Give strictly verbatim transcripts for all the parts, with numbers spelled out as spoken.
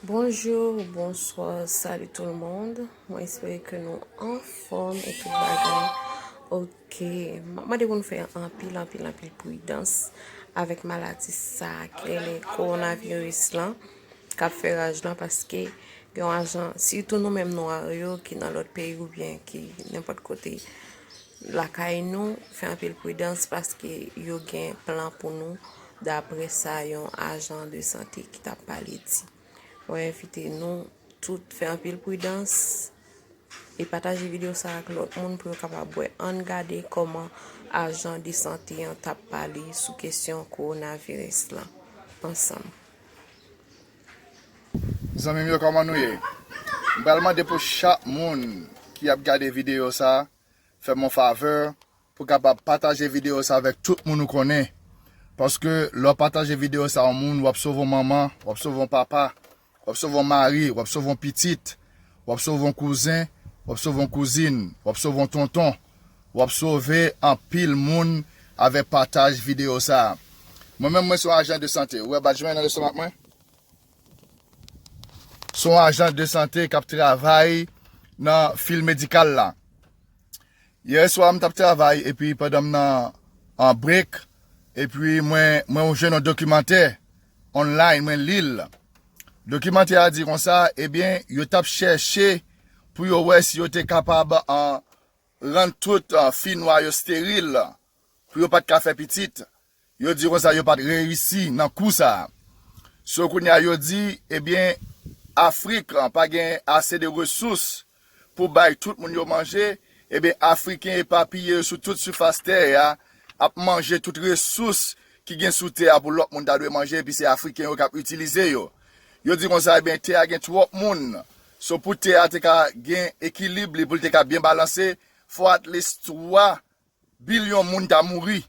Bonjou, bonswa, salut tout le monde. Mwen espere ke nou anfòm e tout bagay. Ok, m ap mande pou nou fè anpil, anpil, anpil pridans avèk maladi sa a ki rele kowonaviris lan, k ap fè raj lan, paske gen yon ajan, sitou nou menm nwa yo ki nan lòt peyi oubyen ki nenpòt kote lakay nou, fè anpil pridans paske yo gen plan pou nou, daprè sa yon ajan de sante ki t ap pale di. Mwen envite nou tout fè anpil pridans e pataje videyo sa ak lòt moun pou yo kapab wè. Ann gade kòman ajan de sante an t ap pale sou kesyon kowonaviris lan ansanm. Zanmi m yo, kòman nou ye? M pral mande pou chak moun ki ap gade videyo sa, fè m yon favè pou kapab pataje videyo sa avèk tout moun ou konnen. Paske lè w pataje videyo sa yon moun, w ap sove yon manman, w ap sove yon papa, w ap sove yon mari, w ap sove yon pitit, w ap sove yon kouzen, w ap sove yon kouzin, w ap sove yon tonton, w ap sove anpil moun avèk pataj videyo sa. Mwen menm, mwen se yon ajan de sante. Ou wè badj mwen nan lestomak mwen? Se yon ajan de sante k ap travay nan fil medikal la. Yè swa, m t ap travay, epi pandan m nan an break, epi mwen, mwen jwenn yon dokimantè online, mwen li l. Dokimantè a di konsa, ebyen, yo t ap chèche pou yo wè si yo te kapab an, rann tout an, fi nwa yo steril, pou yo pa t ka fè pitit. Yo di konsa yo pa t reyisi nan kou sa a. So kounye a yo di, ebyen, Afrik pa gen ase de resous pou bay tout moun yo manje, ebyen, Afriken epapiye yo sou tout sifas tè a ap manje tout resous ki gen sou tè a pou lòt moun ta dwe manje, epi se Afriken yo k ap itilize yo. Yo di konsa, ebyen, tè a gen twòp moun. So pou tè a te ka gen ekilib li, pou l te ka byen balanse, fò at least twa bilyon moun ta mouri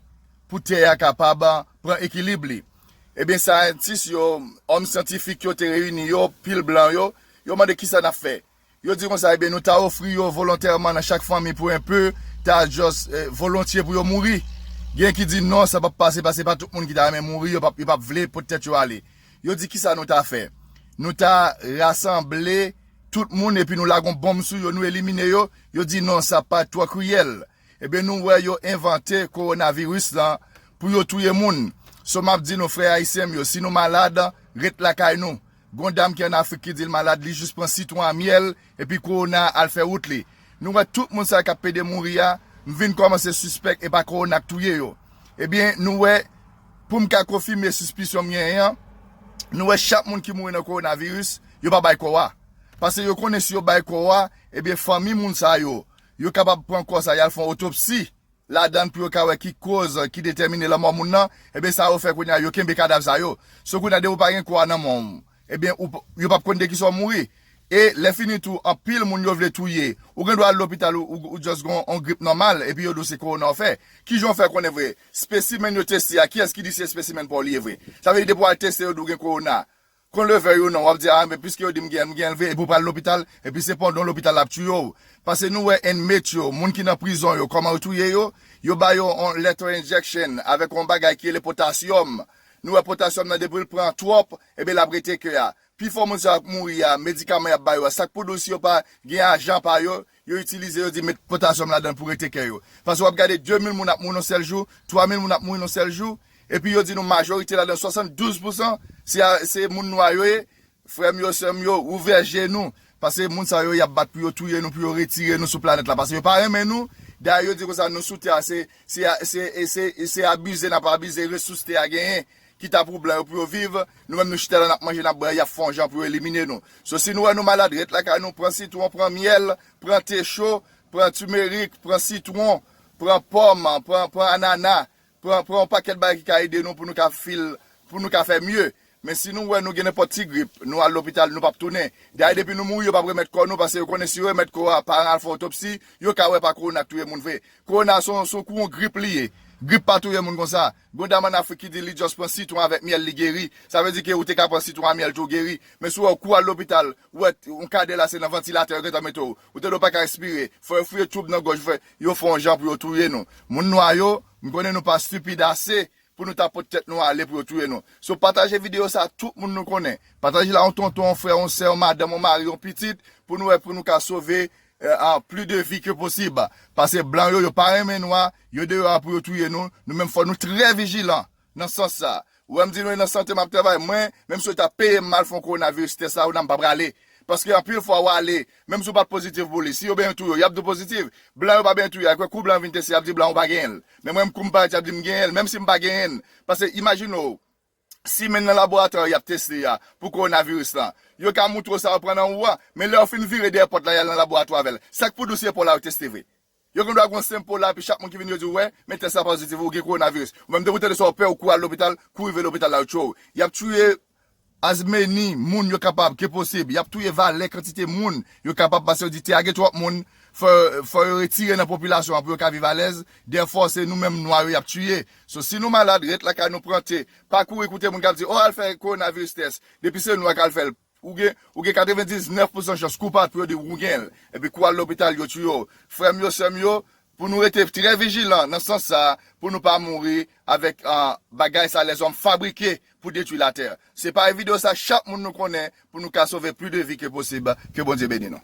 pou tè a kapab pran ekilib li. Ebyen, sayantis yo, òm syantifik yo te reyini yo, pil blan yo, yo mande kisa n ap fè. Yo di konsa, ebyen, nou ta ofri yo volontèman nan chak fanmi pou enpe, ta just eh, volontye pou yo mouri. Gen ki di non, sa p ap pase, paske pa tout moun ki ta renmen mouri, yo p ap, yo p ap vle pot tèt yo ale. Yo di kisa nou ta fè. Nou ta rasanble tout moun epi nou lage yon bonm sou yo, nou elimine yo. Yo di non, sa pa twò kriyèl. Ebyen, nou wè yo envante kowonaviris lan pou yo touye moun. So m ap di nou, frè ayisyen m yo, si nou malad, ret lakay nou. Gon dam ki ann Afrik ki di l malad, li jis pran sitwon a myèl, epi kowona a al fè wout li. Nou wè tout moun sa yo k ap pede mouri a, m vin kòmanse sispèk e pa kowona k touye yo. Ebyen, nou wè, pou m ka konfime sispisyon m genyen an, nou wè chak moun ki mouri nan kowonaviris, yo pa bay kò a. Paske yo konnen si yo bay kò a, ebyen fanmi moun sa yo, yo kapab pran kò sa y al fè yon otopsi ladan l pou yo ka wè ki koz ki detèmine lanmò moun nan, ebyen sa yo fè kounye a, yo kenbe kadav sa yo. So kounye a depi w pa gen kò a nan men w, ebyen ou p- yo p ap konn de kisa w mouri. E lè fini tou, anpil moun yo vle touye. Ou gen dwa al lopital ou, ou, ou just gen yon grip nòmal, epi yo di w se kowona w fè. Kijan w fè konnen vre? Spesimèn yo teste a, kiyès ki di se spesimèn pa w li ye vre? Sa vle di depi w al teste yo di w gen kowona. Kon leve yo non, w ap di a, men piske yo di m gen, m gen vre, epi w pral lopital, epi se pandan w lopital l ap touye w. Paske nou wè inmate yo, moun ki nan prizon yo, kòman yo touye yo? Yo ba yo yon lethal injection avèk yon bagay ki rele potasyòm. Nou wè potasyòm nan depi l pran twòp, ebyen l ap rete kè a. Pifò moun sa yo k mouri a, medikaman y ap ba yo a, sa k pou di w si yo pa gen ajan pa yo, yo itilize, yo di met potasyòm ladan l pou rete kè yo. Paske w ap gade de mil moun ap mouri yon sèl jou, twa mil moun ap mouri yon sèl jou, epi yo di nou majorite ladan, swasanndouz pousan, se a- se moun nwa yo ye. Frè m yo, sè m yo, ouvè je nou, paske moun sa yo y ap bat pou yo touye nou, pou yo retire nou sou planèt la, paske yo pa renmen nou. Dayè yo di konsa nou sou tè a, se se a- se e se e se abize n ap abize resous tè a genyen ki ta pou blan yo pou yo viv. Nou menm nou chita la n ap manje, n ap bwè, y ap fè yon jan pou yo elimine nou. So si nou wè nou malad, ret lakay nou, pran sitwon, pran myèl, pran te cho, pran timerik, pran sitwon, pran pòm, pran pran anana, pran pran yon pakèt bagay ki ka ede nou pou nou ka fil pou nou ka fè mye. Men si nou wè nou gen nenpòt ti grip, nou al lopital, nou p ap tounen. Dayè depi nou mouri, yo p ap remèt kò nou, paske yo konnen si yo remèt kò a, pa al fè otopsi, yo ka wè pa kowona k touye moun vre. Kowona se yon se yon kou yon grip li ye. Grip pa touye moun konsa. Gon dam ann Afrik ki di li just pran sitwon avèk myèl li geri. Sa vle di ke ou te ka pran sitwon a myèl tou geri. Men si w wè w kou al lopital, ou wè yon kadè la se nan vantilatè yo gentan mete w. Ou tande w pa ka respire. Fò yo fouye tyoub nan gòj ou fè, yo fè yon jan pou yo touye nou. Moun nwa yo, m konnen nou pa stipid ase pou nou ta pot tèt nou ale pou yo touye nou. So, pataje videyo sa, tout moun nou konnen. Pataje la, yon tonton, yon frè, yon sè, yon madanm, yon mari, yon pitit, pou nou wè, pou nou ka sove euh, an pli de vi ke posib. Paske blan yo, yo pa renmen nwa, yo deyò a pou yo touye nou. Nou menm fò nou trè vijilan nan sans sa. Ou wè m di nou e nan sante m ap travay. Mwen, menm si yo ta peye m mal fè yon kowonaviris tès la, ou nan m pa prale. Paske anpil fwa w ale, menm si w pa t pozitif pou li, si yo benyen touye w, y ap di w pozitif. Blan yo pa benyen touye, akwè kou blan vin teste, y ap di blan ou pa genyen l. Men mwen, kou m parèt, y ap di m genyen l, menm si m pa genyen l. Paske imajine w, simen nan laboratwa y ap teste a pou kowonaviris lan. Yo ka moutre w sa yo pran nan ou a, men lè yo fin vire dèyè pòt la, y al nan laboratwa avè l. Sa k pou di w si e pa w la yo teste vre? Yo gendwa gen yon senp po la, epi chak moun ki vin yo di w, wè, men tès la pozitif, ou gen kowonaviris. Ou menm depi w tande sa, w pè, ou kouri al lopital, kou rive lopital la, yo tchwe w. Y ap touye as many moun yo kapab, ke posib. Y ap touye valè kantite moun yo kapab, paske yo di te a gen twòp moun, fò, fò yo retire nan popilasyon an pou yo ka viv alèz. Dèfò, se nou menm nwa yo y ap touye. So, si nou malad, ret lakay nou pran te. Pa kouri koute moun k ap di, o, al fè kowonaviris tès. Depi se nwa k al fè l, ou gen, ou gen katrevendiznèf pousan chans koupab pou yo di w ou gen l. Epi kou al lopital, yo touye w. Frè m yo, sè m yo, pou nou rete trè vijilan nan sans sa, pou nou pa mouri avèk ah, bagay sa lèzòm fabrike pou detwi latè. Se pa videyo sa, chak moun nou konnen, pou nou ka sove pli de vi ke posib. Ke Bondye beni nou.